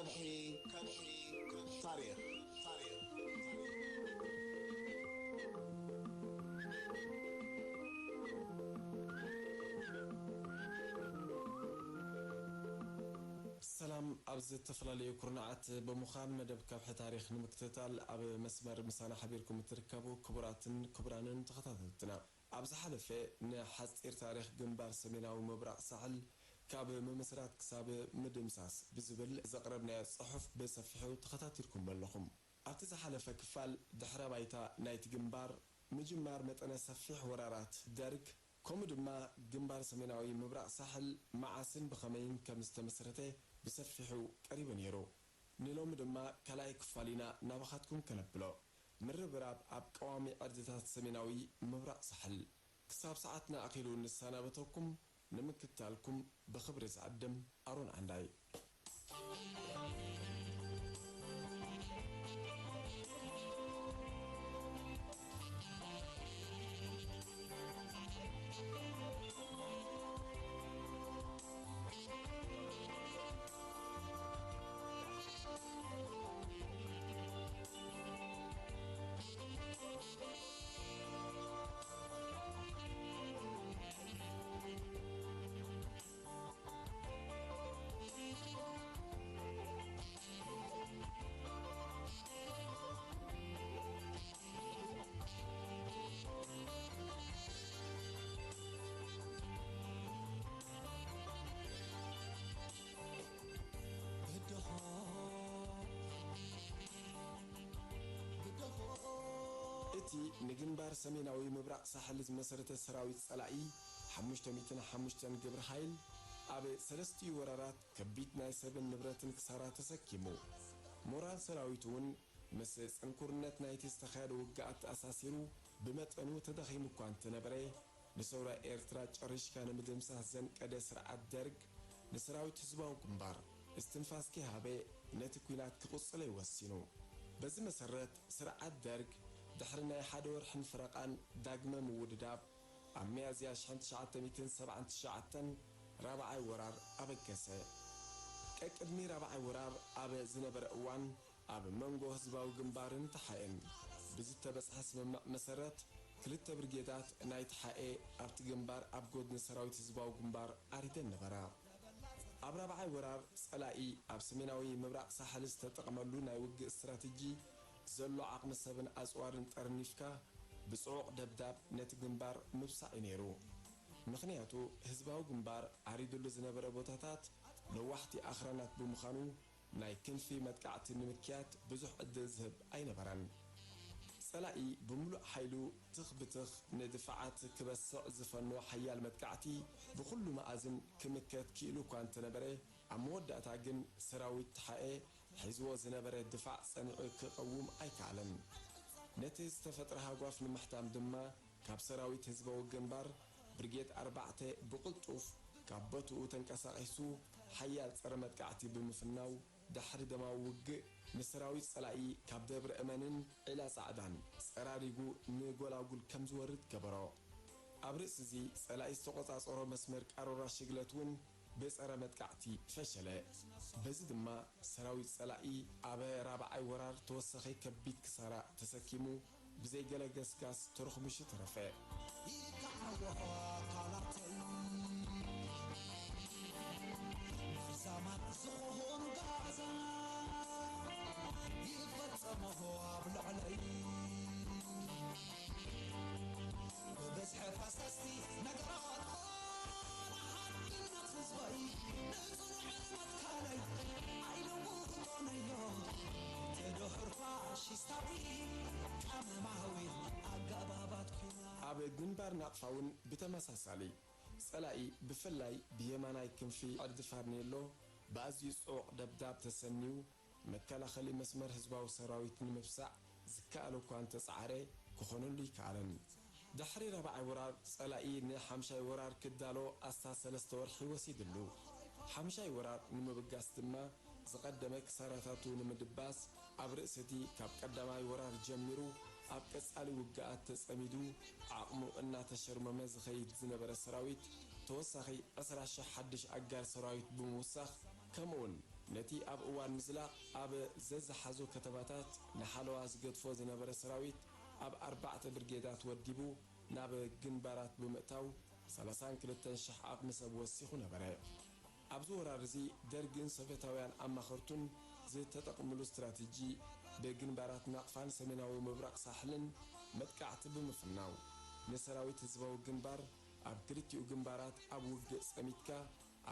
ከውሒ ታሪኽ። ሰላም። ኣብ ዝተፈላለዩ ኩርናዓት ብምዃን መደብ ከውሒ ታሪኽ ንምክትታል ኣብ መስመር ምሳና ሓቢርኩም እትርከቡ ክቡራትን ክቡራንን ተኸታተልትና፣ ኣብ ዝሓለፈ ንሓጺር ታሪኽ ግንባር ሰሜናዊ ምብራቕ ሳሕል ካብ ምምስራት ክሳብ ምድምሳስ ብዝብል ዘቕረብናዮ ጽሑፍ ብሰፊሑ ተኸታቲልኩሞ ኣለኹም። ኣብቲ ዝሓለፈ ክፋል ድሕረ ባይታ ናይቲ ግንባር፣ ምጅማር መጠነ ሰፊሕ ወራራት ደርግ፣ ከምኡ ድማ ግንባር ሰሜናዊ ምብራቕ ሳሕል መዓስን ብኸመይን ከም ዝተመስረተ ብሰፊሑ ቀሪቡ ነይሩ። ንሎሚ ድማ ካልኣይ ክፋል ኢና ናባኻትኩም ከነብሎ። ምርብራብ ኣብ ቀዋሚ ዕርድታት ሰሜናዊ ምብራቕ ሳሕል። ክሳብ ሰዓትና ኣኺሉ ንሰናበተኩም፣ ንምክትታልኩም ብኽብሪ ዝዕድም ኣሮን ዓንዳይ። እቲ ንግንባር ሰሜናዊ ምብራቕ ሳሕል ዝመሰረተ ሰራዊት ጸላኢ፣ ሓሙሽተ ሚእትን ሓሙሽተን ግብረ ሓይል፣ ኣብ ሰለስቲኡ ወራራት ከቢድ ናይ ሰብን ንብረትን ክሳራ ተሰኪሙ። ሞራል ሰራዊት እውን ምስ ጽንኩርነት ናይቲ ዝተኻየደ ውግኣት ተኣሳሲሩ ብመጠኑ ተዳኺሙ እኳ እንተነበረ፣ ንሰውራ ኤርትራ ጨሪሽካ ንምድምሳስ ዘንቀደ ስርዓት ደርግ፣ ንሰራዊት ህዝባዊ ግንባር እስትንፋስ ከይሃበ ነቲ ኲናት ክቕጽሎ እዩ ወሲኑ። በዚ መሰረት፣ ስርዓት ደርግ ድሕሪ ናይ ሓደ ወርሕን ፈረቓን ዳግመ ምውድዳብ፣ ኣብ ሚያዝያ ሽሕን ትሽዓተ ሚእትን ሰብዓን ትሽዓተን ራብዓይ ወራር ኣበገሰ። ቀቅድሚ ራብዓይ ወራር ኣብ ዝነበረ እዋን፣ ኣብ መንጎ ህዝባዊ ግንባርን ተሓኤን ብዝተበጽሐ ስምምዕ መሰረት፣ ክልተ ብርጌዳት ናይ ተሓኤ ኣብቲ ግንባር ኣብ ጎድኒ ሰራዊት ህዝባዊ ግንባር ዓሪደን ነበራ። ኣብ ራብዓይ ወራር፣ ጸላኢ ኣብ ሰሜናዊ ምብራቕ ሳሕል ዝተጠቕመሉ ናይ ውግእ ስትራተጂ፣ ዘሎ ዓቕሚ ሰብን ኣጽዋርን ጠርኒፍካ ብጽዑቕ ደብዳብ ነቲ ግንባር ምብሳዕ እዩ ነይሩ። ምኽንያቱ፣ ህዝባዊ ግንባር ዓሪድሉ ዝነበረ ቦታታት ነዋሕቲ ኣኽራናት ብምዃኑ፣ ናይ ክንፊ መጥቃዕቲ ንምክያድ ብዙሕ ዕድል ዝህብ ኣይነበረን። ጸላኢ ብምሉእ ሓይሉ ትኽ ብትኽ ንድፋዓት ክበስዕ ዝፈኖ ሓያል መጥቃዕቲ ብኹሉ መኣዝን ክምከት ክኢሉ እኳ እንተነበረ፣ ኣብ መወዳእታ ግን ሰራዊት ተሓኤ ሒዝዎ ዝነበረ ድፋዕ ጸኒዑ ክቐውም ኣይከኣለን። ነቲ ዝተፈጥረ ሃጓፍ ንምሕታም ድማ፣ ካብ ሰራዊት ህዝባዊ ግንባር ብርጌድ ኣርባዕተ ብቕልጡፍ ካብ ቦትኡ ተንቀሳቒሱ ሓያል ጸረ መጥቃዕቲ ብምፍናው፣ ድሕሪ ደማዊ ውግእ ንሰራዊት ጸላኢ ካብ ደብረ እመንን ዒላ ጻዕዳን ጸራሪጉ ንጎላጉል ከም ዝወርድ ገበሮ። ኣብ ርእሲ እዚ፣ ጸላኢ ዝተቖጻጸሮ መስመር ቃሮራ ሽግለት እውን ብጸረ መጥቃዕቲ ፈሸለ። በዚ ድማ ሰራዊት ጸላኢ ኣብ ራብዓይ ወራር ተወሳኺ ከቢድ ክሳራ ተሰኪሙ ብዘይገለ ገስጋስ ተረኽሚሹ ተረፈ። ይከዓዎ ኣካላተይ መርዛማት ዝኾኑ ጋዛ ይፈጸምዎ ኣብ ልዕለይ። ብብዝሒ ፈሰስቲ ነገራት ሓድነት ህዝበይ ንጽኑዕ መትከለይ ኣይልውጦንዮ። እቲ ድሑር ፋሽስታዊ ቀመማዊ ኣገባባት ኲናት። ኣብ ግንባር ናቕፋ እውን ብተመሳሳሊ፣ ጸላኢ ብፍላይ ብየማናይ ክንፊ ዕርዲ ፋርኔሎ ብኣዝዩ ጽዑቕ ደብዳብ ተሰንዩ፣ መከላኸሊ መስመር ህዝባዊ ሰራዊት ንምብሳዕ ዝከኣሎ እኳ እንተጸዓረ፣ ክኾነሉ ኣይከኣለን። ድሕሪ ራብዓይ ወራር፣ ጸላኢ ንሓምሻይ ወራር ክዳሎ ኣስታት ሰለስተ ወርሒ ወሲድሉ። ሓምሻይ ወራር ንምብጋስ ድማ፣ ዝቐደመ ክሳራታቱ ንምድባስ፣ ኣብ ርእሲ እቲ ካብ ቀዳማይ ወራር ጀሚሩ ኣብ ቀጻሊ ውግኣት ተጸሚዱ፣ ዓቕሙ እናተሸርመመ ዝኸይድ ዝነበረ ሰራዊት፣ ተወሳኺ ዕስራ ሽሕ ሓድሽ ኣጋር ሰራዊት ብምውሳኽ፣ ከምኡውን ነቲ ኣብ እዋን ምዝላቕ ኣብ ዘዝሓዞ ከተማታት ንሓለዋ ዝገድፎ ዝነበረ ሰራዊት ኣብ ኣርባዕተ ብርጌዳት ወዲቡ ናብ ግንባራት ብምእታው ሰላሳን ክልተን ሽሕ ዓቕሚ ሰብ ወሲኹ ነበረ። ኣብዚ ወራር እዚ ደርግን ሶቭየታውያን ኣማኸርቱን ዝተጠቕምሉ ስትራተጂ ብግንባራት ናቕፋን ሰሜናዊ ምብራቕ ሳሕልን መጥቃዕቲ ብምፍናው ንሰራዊት ህዝባዊ ግንባር ኣብ ክልቲኡ ግንባራት ኣብ ውግእ ጸሚድካ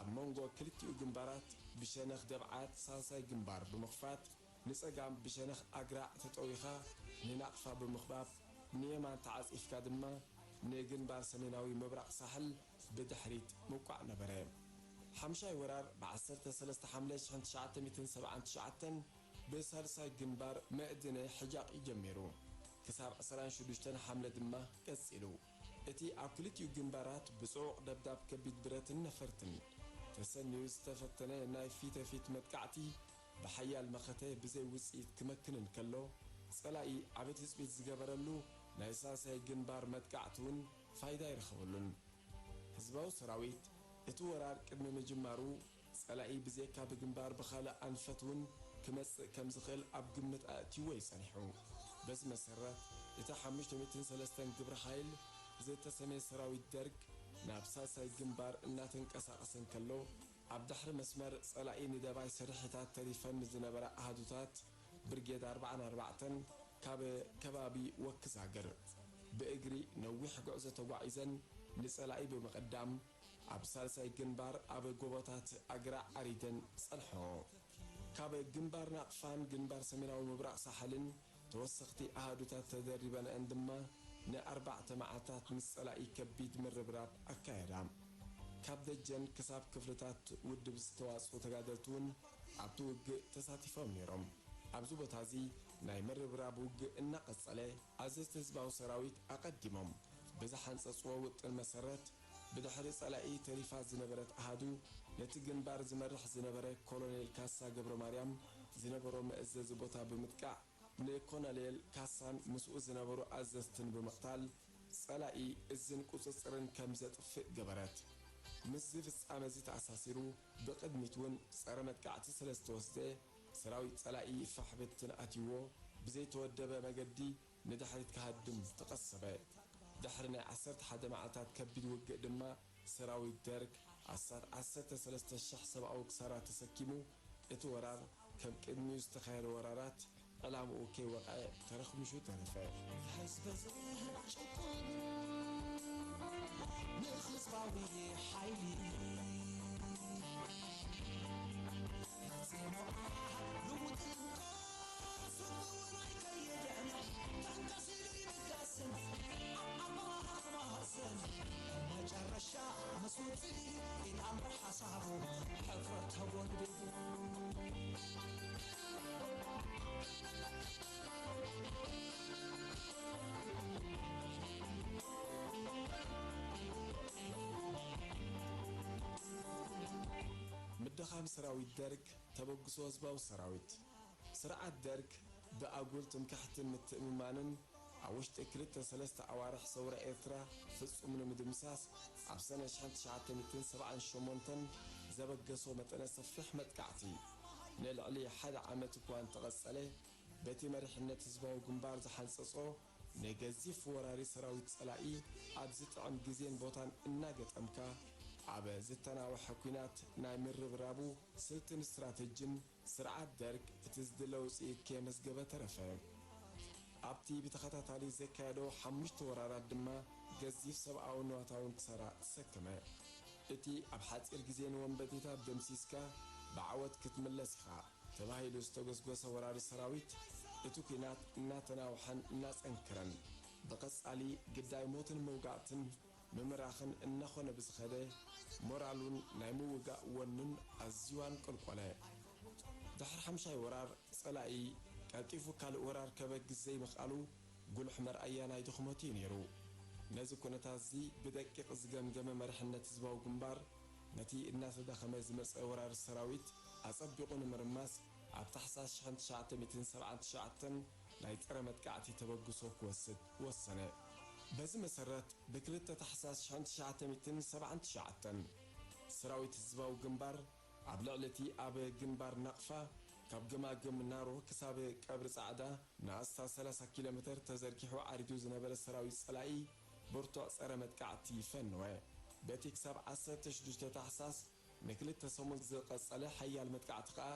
ኣብ መንጎ ክልቲኡ ግንባራት ብሸነኽ ደብዓት ሳልሳይ ግንባር ብምኽፋት ንጸጋም ብሸነኽ ኣግራዕ ተጠዊኻ ንናቕፋ ብምኽባብ ንየማን ተዓጺፍካ ድማ ንግንባር ሰሜናዊ ምብራቕ ሳሕል ብድሕሪት ምውቃዕ ነበረ። ሓምሻይ ወራር ብ ዓሰርተ ሰለስተ ሓምለ ሽሕን ትሽዓተ ሚእትን ሰብዓን ትሽዓተን ብሳልሳይ ግንባር መእድነ ሕጃቕ እዩ ጀሚሩ። ክሳብ ዕስራን ሽዱሽተን ሓምለ ድማ ቀጺሉ። እቲ ኣብ ክልቲኡ ግንባራት ብጽዑቕ ደብዳብ ከቢድ ብረትን ነፈርትን ተሰንዩ ዝተፈተነ ናይ ፊተፊት መጥቃዕቲ ብሓያል መኸተ ብዘይ ውጽኢት ክመክን እንከሎ፣ ጸላኢ ዓቢ ትጽቢት ዝገበረሉ ናይ ሳልሳይ ግንባር መጥቃዕቲ እውን ፋይዳ ኣይረኸበሉን። ህዝባዊ ሰራዊት እቲ ወራር ቅድሚ ምጅማሩ፣ ጸላኢ ብዘይካ ብግንባር ብኻልእ ኣንፈት እውን ክመጽእ ከም ዝኽእል ኣብ ግምት ኣእትይዎ እዩ ጸኒሑ። በዚ መሰረት፣ እቲ ሓሙሽተ ሚእትን ሰለስተን ግብረ ሓይል ዝተሰምየ ሰራዊት ደርግ ናብ ሳልሳይ ግንባር እናተንቀሳቐሰ እንከሎ፣ ኣብ ድሕሪ መስመር ጸላኢ ንደባይ ስርሒታት ተሪፈን ዝነበራ ኣሃዱታት ብርጌድ ኣርባዓን ኣርባዕተን ካብ ከባቢ ወክዛግር ብእግሪ ነዊሕ ጉዕዞ ተጓዒዘን ንጸላኢ ብምቕዳም ኣብ ሳልሳይ ግንባር ኣብ ጎቦታት ኣግራዕ ዓሪደን ጸንሖ። ካብ ግንባር ናቕፋን ግንባር ሰሜናዊ ምብራቕ ሳሕልን ተወሰኽቲ ኣሃዱታት ተደሪበንአን ድማ ንኣርባዕተ መዓልታት ምስ ጸላኢ ከቢድ ምርብራብ ኣካየዳ። ካብ ደጀን ክሳብ ክፍልታት ውድብ ዝተዋጽኡ ተጋደልቲ እውን ኣብቲ ውግእ ተሳቲፎም ነይሮም። ኣብዚ ቦታ እዚ ናይ ምርብራብ ውግእ እናቐጸለ፣ ኣዘዝቲ ህዝባዊ ሰራዊት ኣቐዲሞም ብዝሓንጸጽዎ ውጥን መሰረት፣ ብድሕሪ ጸላኢ ተሪፋ ዝነበረት ኣሃዱ፣ ነቲ ግንባር ዝመርሕ ዝነበረ ኮሎኔል ካሳ ገብረ ማርያም ዝነበሮ መእዘዚ ቦታ ብምጥቃዕ፣ ንኮሎኔል ካሳን ምስኡ ዝነበሩ ኣዘዝትን ብምቕታል፣ ጸላኢ እዝን ቁጽጽርን ከም ዘጥፍእ ገበረት። ምስዚ ፍጻመ እዚ ተኣሳሲሩ፣ ብቕድሚት እውን ጸረ መጥቃዕቲ ስለ ዝተወስደ፣ ሰራዊት ጸላኢ ፋሕ ብትን ኣትይዎ፣ ብዘይተወደበ መገዲ ንድሕሪት ክሃድም ተቐሰበ። ድሕሪ ናይ ዓሰርተ ሓደ መዓልታት ከቢድ ውግእ ድማ፣ ሰራዊት ደርግ ኣስታት ዓሰርተ ሰለስተ ሽሕ ሰብኣዊ ክሳራ ተሰኪሙ፣ እቲ ወራር ከም ቅድሚኡ ዝተኻየደ ወራራት ዕላምኡ ከይወቕዐ ተረኽሚሹ ተረፈ። ህዝቢ ዝጭቁን ንህዝባዊ ሓይሊ ፈጺሙ ልውጥን ቃልሱ እውን ኣይከየደን። ተንቀሲሉ ይንቀስን ኣብ ኣርባዕተ ማዕዘን መጨረሻ ምስ ውጽኢት ኣሎ ሓሳቡ ሕፍረት ተጎልቢቡ። ምድኻም ሰራዊት ደርግ፣ ተበግሶ ህዝባዊ ሰራዊት። ስርዓት ደርግ ብኣጉል ትምክሕትን ምትእምማንን ኣብ ውሽጢ ክልተ ሰለስተ ኣዋርሕ ሰውራ ኤርትራ ፍጹም ንምድምሳስ ኣብ ሰነ ሽሕን ትሽዓተ ሚእትን ሰብዓን ሸሞንተን ዘበገሶ መጠነ ሰፊሕ መጥቃዕቲ ንልዕሊ ሓደ ዓመት እኳ እንተቐጸለ፣ በቲ መሪሕነት ህዝባዊ ግንባር ዝሓንጸጾ ንገዚፍ ወራሪ ሰራዊት ጸላኢ ኣብ ዝጥዕም ግዜን ቦታን እናገጠምካ፣ ኣብ ዝተናውሐ ኲናት ናይ ምርብራቡ ስልትን ስትራተጅን ስርዓት ደርግ እቲ ዝድለ ውጽኢት ከየመዝገበ ተረፈ። ኣብቲ ብተኸታታሊ ዘካየዶ ሓሙሽተ ወራራት ድማ ገዚፍ ሰብኣውን ንዋታውን ክሳራ ተሰከመ። እቲ ኣብ ሓጺር ግዜ ንወንበዴታት ደምሲስካ ብዓወት ክትምለስ ኢኻ ተባሂሉ ዝተጎስጎሰ ወራሪ ሰራዊት፣ እቲ ኲናት እናተናውሐን እናጸንከረን፣ ብቐጻሊ ግዳይ ሞትን መውጋእትን ምምራኽን እናኾነ ብዝኸደ፣ ሞራሉን ናይ ምውጋእ ወኑን ኣዝዩ ኣንቆልቆለ። ድሕሪ ሓምሻይ ወራር፣ ጸላኢ ቀልጢፉ ካልእ ወራር ከበግስ ዘይምኽኣሉ፣ ጉሉሕ መርኣያ ናይ ድኽመቱ እዩ ነይሩ። ነዚ ኩነታት እዚ ብደቂቕ ዝገምገመ መሪሕነት ህዝባዊ ግንባር፣ ነቲ እናተዳኸመ ዝመጸ ወራሪ ሰራዊት ኣጸቢቑ ንምርማስ፣ ኣብ ታሕሳስ ሽሕን ትሽዓተ ሚእትን ሰብዓን ትሽዓተን ናይ ጸረ መጥቃዕቲ ተበግሶ ክወስድ ወሰነ። በዚ መሰረት፣ ብክልተ ታሕሳስ ሽሕን ትሽዓተ ሚእትን ሰብዓን ትሽዓተን ሰራዊት ህዝባዊ ግንባር ኣብ ልዕሊ እቲ ኣብ ግንባር ናቕፋ ካብ ገማግም ናሮ ክሳብ ቀብሪ ጻዕዳ ንኣስታት ሰላሳ ኪሎ ሜተር ተዘርጊሑ ዓሪዱ ዝነበረ ሰራዊት ጸላኢ ብርቱዕ ጸረ መጥቃዕቲ ፈነወ። በቲ ክሳብ ዓሰርተ ሽዱሽተ ታሕሳስ ንክልተ ሰሙን ዝቐጸለ ሓያል መጥቃዕቲ ከኣ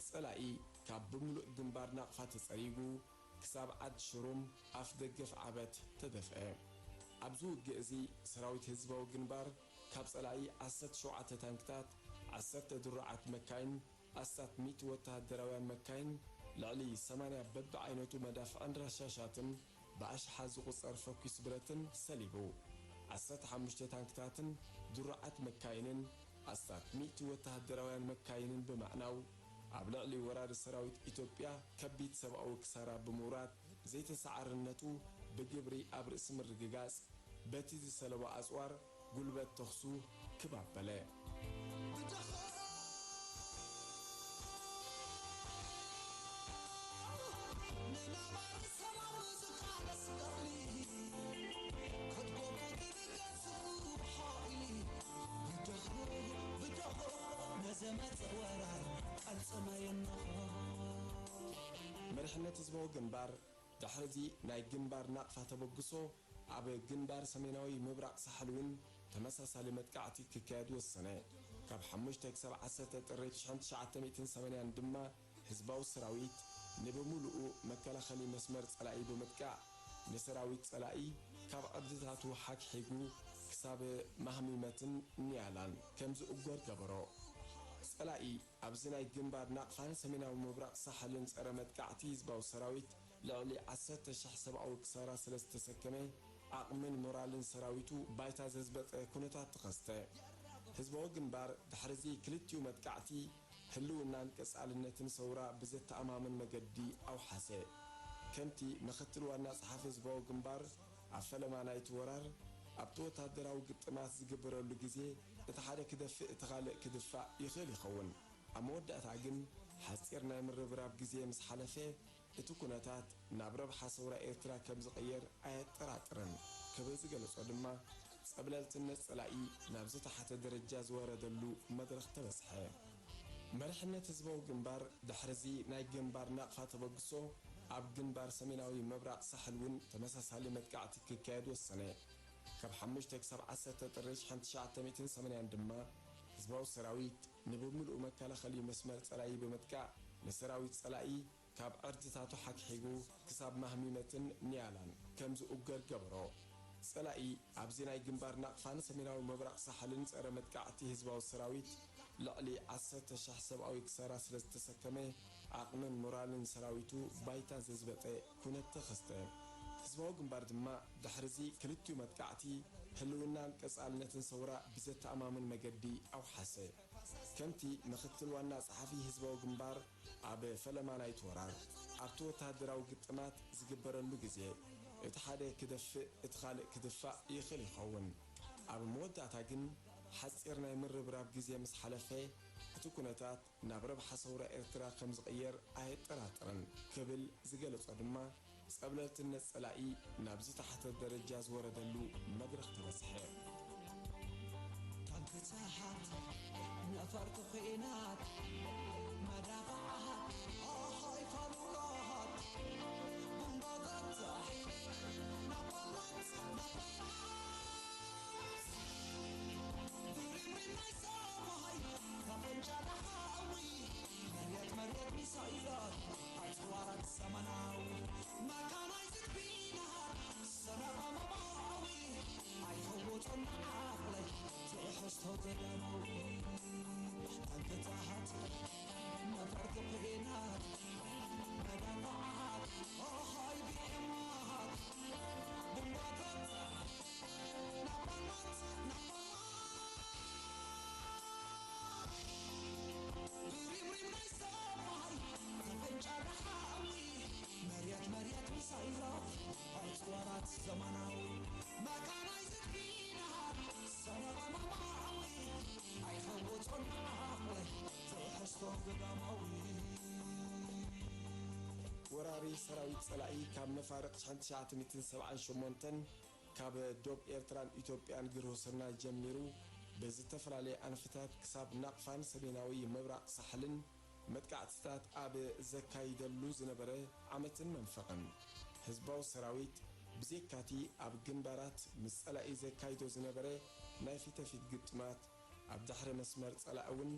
ጸላኢ ካብ ብምሉእ ግንባር ናቕፋ ተጸሪጉ ክሳብ ዓዲ ሽሩም ኣፍ ደገፍ ዓበት ተደፍአ። ኣብዚ ውግእ እዚ ሰራዊት ህዝባዊ ግንባር ካብ ጸላኢ ዓሰርተ ሸውዓተ ታንክታት፣ ዓሰርተ ድሩዓት መካይን፣ ኣስታት ሚእቲ ወተሃደራውያን መካይን፣ ልዕሊ ሰማንያ በብዓይነቱ መዳፍዕን ረሻሻትን ብኣሽሓት ዝቑጸር ፈኲስ ብረትን ሰሊቡ። ዓሰርተ ሓሙሽተ ታንክታትን ድሩዓት መካይንን ኣስታት ሚእቲ ወተሃደራውያን መካይንን ብማዕናው፣ ኣብ ልዕሊ ወራሪ ሰራዊት ኢትዮጵያ ከቢድ ሰብኣዊ ክሳራ ብምውራድ፣ ዘይተሰዓርነቱ ብግብሪ ኣብ ርእሲ ምርግጋጽ፣ በቲ ዝሰለቦ ኣጽዋር ጉልበት ተኹሱ ክብ ኣበለ። መሪሕነት ህዝባዊ ግንባር ድሕሪ እዚ ናይ ግንባር ናቕፋ ተበግሶ፣ ኣብ ግንባር ሰሜናዊ ምብራቕ ሳሕል እውን ተመሳሳሊ መጥቃዕቲ ክካየድ ወሰነ። ካብ ሓሙሽተ ክሳብ ዓሰርተ ጥሪ ሽሕን ትሽዓተ ሚእትን ሰማንያን ድማ ህዝባዊ ሰራዊት ንብምሉኡ መከላኸሊ መስመር ጸላኢ ብምጥቃዕ፣ ንሰራዊት ጸላኢ ካብ ዕርድታቱ ሓግሒጉ ክሳብ ማህሚመትን ኒያላን ከም ዝእጎድ ገበሮ። ጸላኢ ኣብዚ ናይ ግንባር ናቕፋን ሰሜናዊ ምብራቕ ሳሕልን ጸረ መጥቃዕቲ ህዝባዊ ሰራዊት ልዕሊ ዓሰርተ ሽሕ ሰብኣዊ ክሳራ ስለ ዝተሰከመ፣ ዓቕምን ሞራልን ሰራዊቱ ባይታ ዘዝበጠ ኩነታት ተኸስተ። ህዝባዊ ግንባር ድሕሪ እዚ ክልቲኡ መጥቃዕቲ፣ ህልውናን ቀጻልነትን ሰውራ ብዘተኣማምን መገዲ ኣውሓሰ። ከምቲ ምኽትል ዋና ጸሓፊ ህዝባዊ ግንባር ኣብ ፈለማ ናይቲ ወራር፣ ኣብቲ ወተሃደራዊ ግጥማት ዝግበረሉ ግዜ፣ እቲ ሓደ ክደፍእ እቲ ካልእ ክድፋእ ይኽእል ይኸውን። ኣብ መወዳእታ ግን፣ ሓጺር ናይ ምርብራብ ግዜ ምስ ሓለፈ፣ እቲ ኩነታት ናብ ረብሓ ሰውራ ኤርትራ ከም ዝቕየር ኣየጠራጥርን ክብል ዝገለጾ ድማ፣ ጸብለልትነት ጸላኢ ናብ ዝተሓተ ደረጃ ዝወረደሉ መድረኽ ተበጽሐ። መሪሕነት ህዝባዊ ግንባር ድሕርዚ ናይ ግንባር ናቕፋ ተበግሶ፣ ኣብ ግንባር ሰሜናዊ ምብራቕ ሳሕል እውን ተመሳሳሊ መጥቃዕቲ ክካየድ ወሰነ። ካብ ሓሙሽተ ክሳብ ዓሰርተ ጥሪ ሽሕን ትሽዓተ ሚእትን ሰማንያን ድማ፣ ህዝባዊ ሰራዊት ንብምሉኡ መከላኸሊ መስመር ጸላኢ ብምጥቃዕ፣ ንሰራዊት ጸላኢ ካብ ዕርድታቱ ሓግሒጉ ክሳብ ማህሚመትን ኒያላን ከም ዝኡገር ገበሮ። ጸላኢ ኣብዚ ናይ ግንባር ናቕፋን ሰሜናዊ ምብራቕ ሳሕልን ጸረ መጥቃዕቲ ህዝባዊ ሰራዊት ልዕሊ ዓሰርተ ሽሕ ሰብኣዊ ክሳራ ስለ ዝተሰከመ፣ ዓቕምን ሞራልን ሰራዊቱ ባይታ ዘዝበጠ ኩነት ተኸስተ። ህዝባዊ ግንባር ድማ ድሕርዚ ክልቲኡ መጥቃዕቲ ህልውናን ቀጻልነትን ሰውራ ብዘተኣማምን መገዲ ኣውሓሰ። ከምቲ ምኽትል ዋና ጸሓፊ ህዝባዊ ግንባር ኣብ ፈለማ ናይቲ ወራር፣ ኣብቲ ወተሃደራዊ ግጥማት ዝግበረሉ ግዜ፣ እቲ ሓደ ክደፍእ፣ እቲ ካልእ ክድፋእ ይኽእል ይኸውን። ኣብ መወዳእታ ግን፣ ሓጺር ናይ ምርብራብ ግዜ ምስ ሓለፈ፣ እቲ ኩነታት ናብ ረብሓ ሰውራ ኤርትራ ከም ዝቕየር ኣየጠራጥርን ክብል ዝገለጾ ድማ፣ ጸብለልትነት ጸላኢ ናብ ዝተሓተ ደረጃ ዝወረደሉ መድረኽ ተበጽሐ። ታንክታት፣ ነፈርቲ ኲናት፣ መዳፍዓት፣ ኣሃይ ፋኑላት፣ ቡምባታት፣ ናፓልማት፣ ናፓልማት፣ ብሪምሪም ናይ ሰማይ፣ ካፈንጫ ሓዊ፣ መሬት መሬት ሚሳይላት፣ ኣጽዋራት ዘመናዊ፣ መካናይዝድ ቢናት፣ ሰረቐ መባዊ፣ ኣይፈውጦን ዓቕለይ፣ ትሕዝቶ ገዳማዊ። ታንክታት፣ ነፈርቲ ኲናት፣ መዳፍዓት፣ ኦሆይ ቢኤማት፣ ቡምባታት፣ ናፓልማት፣ ናፓልማት፣ ብሪምሪም ናይ ሰማይ፣ ተፈንጫሪ ሓዊ፣ መሬት መሬት ሚሳይላት፣ ኣጽዋራት ዘመናዊ፣ መካናይዝድ ቢናት፣ ሰረቐ መባዊ፣ ኣይኸውጾን ዓቕለይ፣ ትሕዝቶ ገዳማዊ። ወራሪ ሰራዊት ጸላኢ ካብ መፋርቕ ሽሕን ትሽዓተ ሚእትን ሰብዓን ሸሞንተን ካብ ዶብ ኤርትራን ኢትዮጵያን ግርሆ ስርናይ ጀሚሩ ብዝተፈላለየ ኣንፈታት ክሳብ ናቕፋን ሰሜናዊ ምብራቕ ሳሕልን መጥቃዕትታት ኣብ ዘካይደሉ ዝነበረ ዓመትን መንፈቕን፣ ህዝባዊ ሰራዊት ብዘይካቲ ኣብ ግንባራት ምስ ጸላኢ ዘካይዶ ዝነበረ ናይ ፊተፊት ግጥማት፣ ኣብ ድሕሪ መስመር ጸላኢ እውን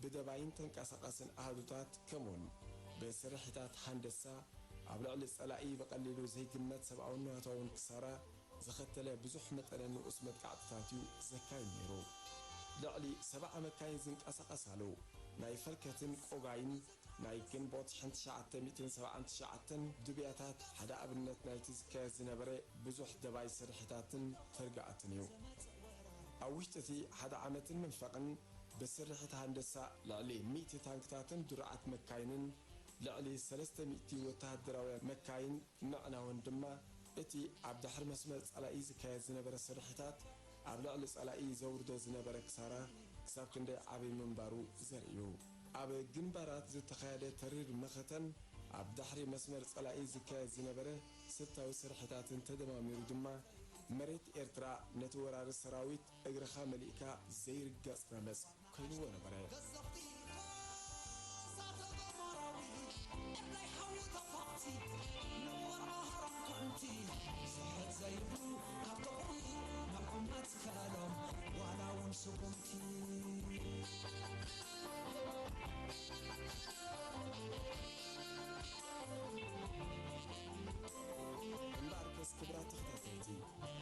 ብደባይን ተንቀሳቓስን ኣሃዱታት ከምኡውን ብስርሒታት ሃንደሳ ኣብ ልዕሊ ጸላኢ ብቐሊሉ ዘይግመት ሰብኣውን ንዋታውን ክሳራ ዘኸተለ ብዙሕ መጠነ ንኡስ መጥቃዕትታት እዩ ዘካይድ ነይሩ። ልዕሊ ሰብዓ መካይን ዝንቀሳቐሳሉ ናይ ፈልከትን ቆጋይን ናይ ግንቦት ሽሕን ትሽዓተ ሚእትን ሰብዓን ትሽዓተን ድብያታት ሓደ ኣብነት ናይቲ ዝካየድ ዝነበረ ብዙሕ ደባይ ስርሒታትን ተርጋኣትን እዩ። ኣብ ውሽጢ እቲ ሓደ ዓመትን መንፈቕን ብስርሒት ሃንደሳ ልዕሊ ሚእቲ ታንክታትን ድሩዓት መካይንን ልዕሊ ሰለስተ ሚእቲ ወተሃደራውያን መካይን ምዕናወን ድማ፣ እቲ ኣብ ድሕሪ መስመር ጸላኢ ዝካየድ ዝነበረ ስርሒታት ኣብ ልዕሊ ጸላኢ ዘውርዶ ዝነበረ ክሳራ ክሳብ ክንደይ ዓቢ ምንባሩ ዘርኢ እዩ። ኣብ ግንባራት ዝተኻየደ ተሪር መኸተን ኣብ ድሕሪ መስመር ጸላኢ ዝካየድ ዝነበረ ስልታዊ ስርሒታትን ተደማሚሩ ድማ፣ መሬት ኤርትራ ነቲ ወራሪ ሰራዊት እግርኻ መሊእካ ዘይርገጽ ረመጽ ኮይንዎ ነበረ። ገዘፍቲ እሳተ ገሞራዊ፣ ኤርናይ ሓዊ ተፋቕቲ፣ ንወርዓ ሃራም ኩዕንቲ፣ ስሕት ዘይብሉ ካብ ጥቕሚ ንዕመት ከሎም፣ ዋላ እውን ስጉምቲ። እምበኣርከስ ክቡራት ተኸታተልቲ፣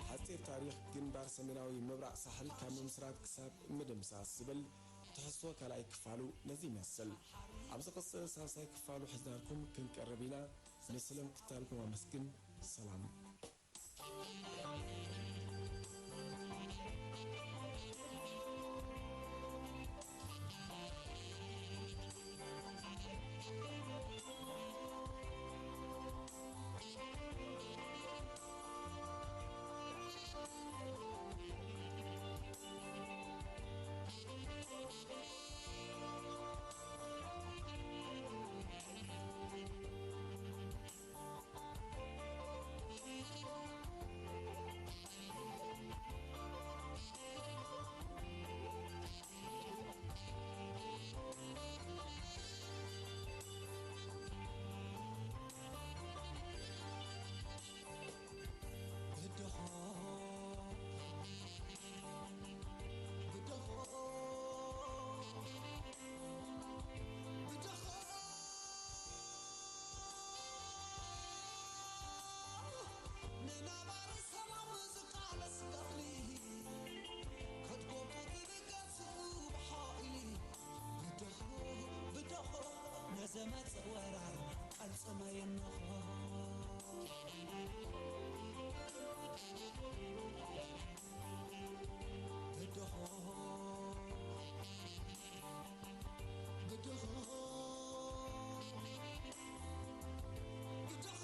ሓጺር ታሪኽ ግንባር ሰሜናዊ ምብራቕ ሳሕል ካብ ምምስራት ክሳብ ምድምሳስ ዝብል ትሕዝቶ ካልኣይ ክፋሉ ነዚ ይመስል። ኣብ ዝቕጽል ሳልሳይ ክፋሉ ሒዝናልኩም ክንቀርብ ኢና። ንስለ ምክትታልኩም ኣመስግን። ሰላም። ብድሆ፣ ብድሆ፣ ብድሆ፣ ንነባሪ ሰላም ዝቃለስ ገድሊ፣ ከድጎቦ ዝብገስ ብሓይሊ፣ ብድሆ፣ ብድሆ፣ ነዘመፀ ወራር ቀልፅመ የንኾ። ብድሆ፣ ብድሆ፣ ብድሆ፣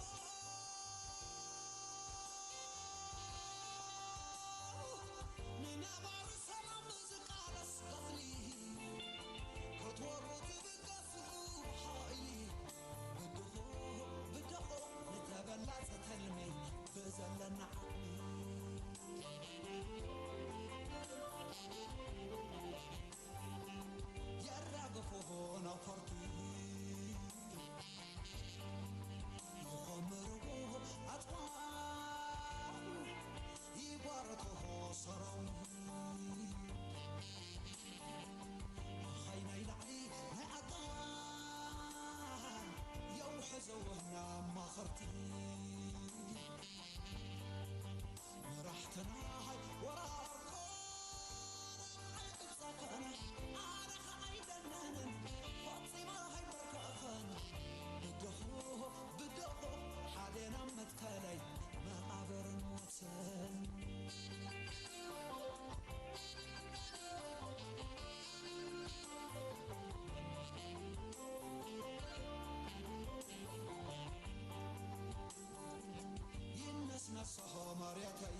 ንነባሪ ሰላም ዝቃለስ ገድሊ፣ ክትወሩ ትብገሱ ብሓይሊ፣ ብድሆ፣ ብድሆ፣ ንተበላጸ ተልሚ ብዘለና ዓቕሚ። የራግፉ ነፈርቲ፣ ይኾምርዎ ኣጽዋር፣ ይጓርትዎ ሰራዊት። ኣኻይ ናይ ላዕሊ ናይ ኣጣል፣ የውሕዝዎ ናማኸርቲ። መራሕትና ሃይ ወራርኮ፣ ኣነ ኸዓ ኣይደነንን፣ ፈጺመ ኣይበርከኸን። ብድሆ፣ ብድሆ፣ ሓደ ናብ መትከለይ መቓብርን ሞትን። ይነስነሶ መሬተይ፣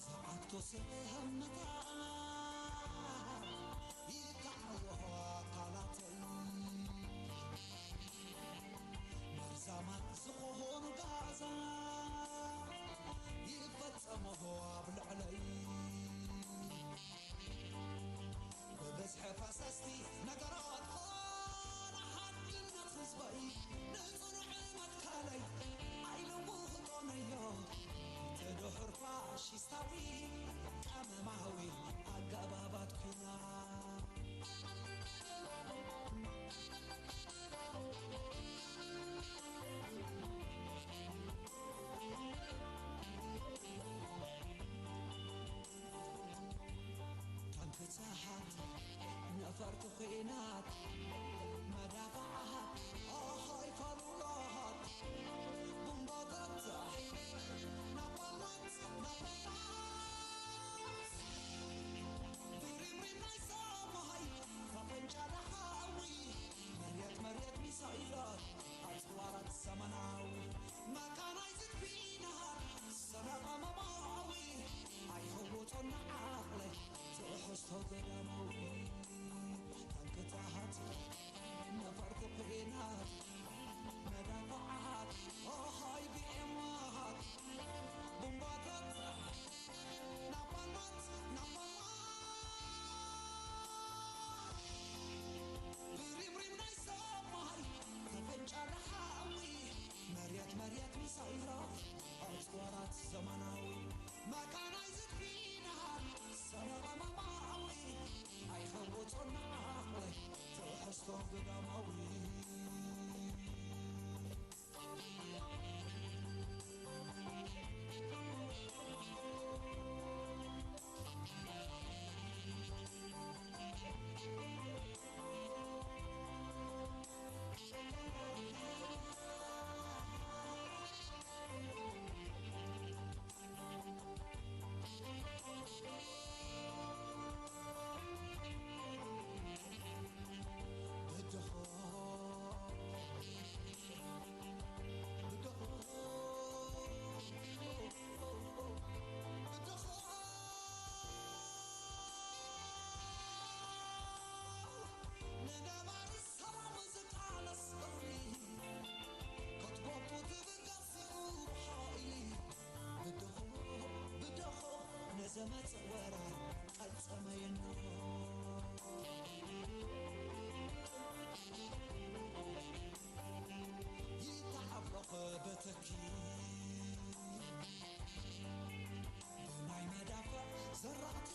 ሰዓትኮ ስህምታ፣ ይከዓዎ ኣካላተይ። መርዛማት ዝኾኑ ጋዛ፣ ይፈጸሞ ኣብ ልዕለይ። ፈርቲ ኲናት መዳፍዓት ኣሃይ ፋሉላት ቡምባታት ናባላት ናባላት ብሪምሪም ናይ ሰማይ ፈንጫ ሓዊ መርየት መርየት ሚሳይላት ኣጽዋራት ዘመናዊ መካናይዝድ ኲናት ሰረቐ መማዊ ኣይኸወጦና ዓቕሊ ትሕዝቶ ገዳማዊ ታንክታት ነፈርቲ ኲናት መዳፍዓት ኣሃይ ቢኤማት ቡምባታት ናባላት ናባላት ብሪምሪም ናይ ሰማይ ተፈንጫለ ሓዊ መርየት መርየት ሚሳይላት ኣጽዋራት ዘመናዊ መካናይዝድ ኲናት ሰረቐ መማዊ ኣይኸወጦና ዓቕሊ ትሕዝቶ ገዳማዊ ብድኾ ብድኾ ብድኾ ንነባሪ ሰላም ዝቃለስ እኽሊ ክትጎቡ ትብገስ ሓኢሊ ብድኾ ብድኾ ንዘመጽእ ወራር ቀጸመየኖ ይተዓብሎኸ በተኪ ብናይ መዳፍዕ ዘራእቲ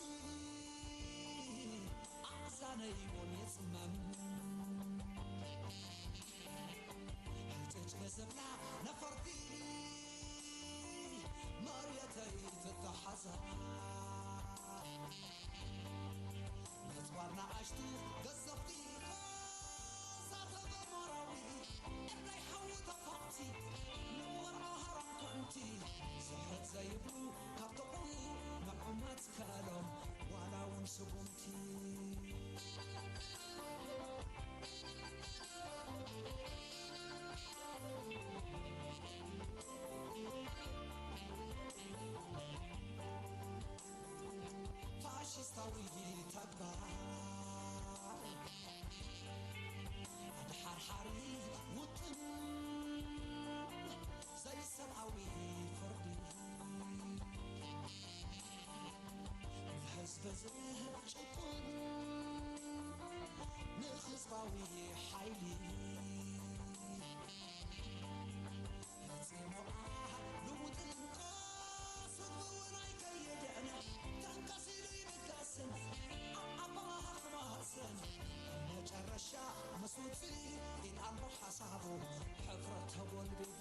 ኣዛነይ ሞን የጽመም ሕጭጭ ንዝብላ ነፈርቲ መርየተይ ትተሓዛ ነጽዋር ንኣሽቱ ገዘፍቲ ዛተበ ማራዊ እዳይ ሓዊ ተፋቕቲ ንወርዓ ሃራም ኮንቲ ስሕት ዘይብሉ ካብ ጥቑ ንዑመት ከሎም ዋላ እውን ስጉምቲ ፋሽስታዊ ተግባር ኣድሓርሓሪ ውጥን ዘይሰብኣዊ ፍርዲ ንህዝቢ ዝህብ ጭቁን ንህዝባዊ ሓይሊ ፈጺሙ ልውጥን ከስብውን ኣይከይድዕን ተንቀሲሉ ይብገስን ኣባኽ ማህሰን መጨረሻ ምስ ውፅኢት ኣልቦ ሓሳቡ ሕፍረት ተጎልቢቡ